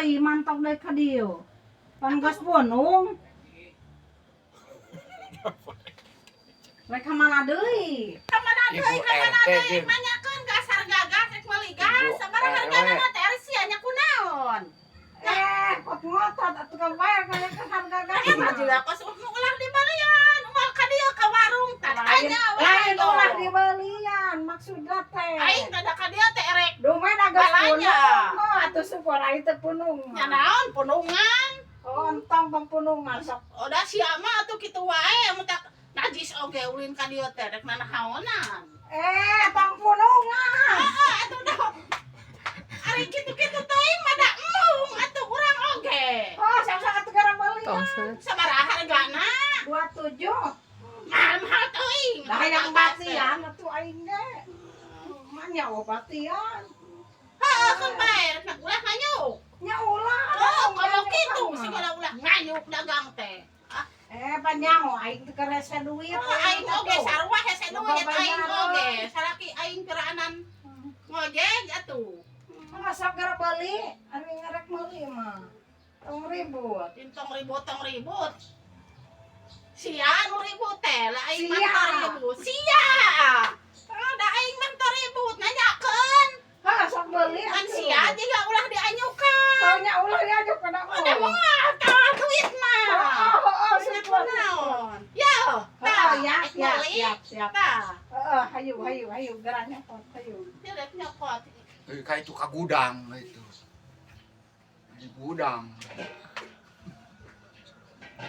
Deui mantog deui ka dieu. Pan geus punung. Rek ka mana deui? Ka mana Ibu deui, ka mana RT deui? jeung Nanyakeun gas harga gas rek meuli gas. Ibu Sabaraha RW. hargana mah teh ari sia nya kunaon? Eh, kot ngotot atuh ka bayar ka harga gas. Eh, mah juga kos ulah dibelian. Umal ka dieu ka warung tah Lain, tanya we lain ayo. Ulah dibelian maksudna teh. Aing kada ka dieu teh erek Dumeh da geus balanja. punung. Oh, atuh syukur aing teu punung. Nya naon punungan? Oh, entong tong punungan sok. Udah sia mah atuh kitu wae mun tak najis oge ulin ka dieu teh rek nanahaonan. Eh, tong punungan. Heeh, atuh dah. Ari kitu-kitu teuing mah da embung atuh urang oge. Oh, sok-sok atuh gara belian. Tong seuh. Sabaraha hargana? 27. Mahal-mahal teuing. Lah hayang batian atuh aing ge. Manya oh batian. Heeh, keun bae rek ulah nganyuk. Nya ulah. Oh, kalau kitu segala ulah nganyuk dagang teh. Ah, Eh, panyaho aing teu kerese duit. oh, aing oge sarua hese duit Loba aing bayaran. Oge. Salaki aing keraanan ngojek atuh. Nggak sok gara beli, ari ngerek meuli mah. Tong ribut. Tong ribut, tong ribut. Sia nu ribut teh, lah aing mah Sia. teu ribut. Sia. Ah, da aing mah teu ribut nanyakeun. Hah, sok beli Kan atuh. sia juga ulah dianyukan. Oh, nya ulah diajuk kana. Udah moal tah duit mah. Oh, Nya syukur. kunaon? Yo, tah, Oh, ya, rek ya, meuli. siap, siap. Tah, Heeh, hayu, hayu, hayu, geura nyokot, hayu. dia rek nyokot. Eh, ka itu ka gudang itu. Di gudang.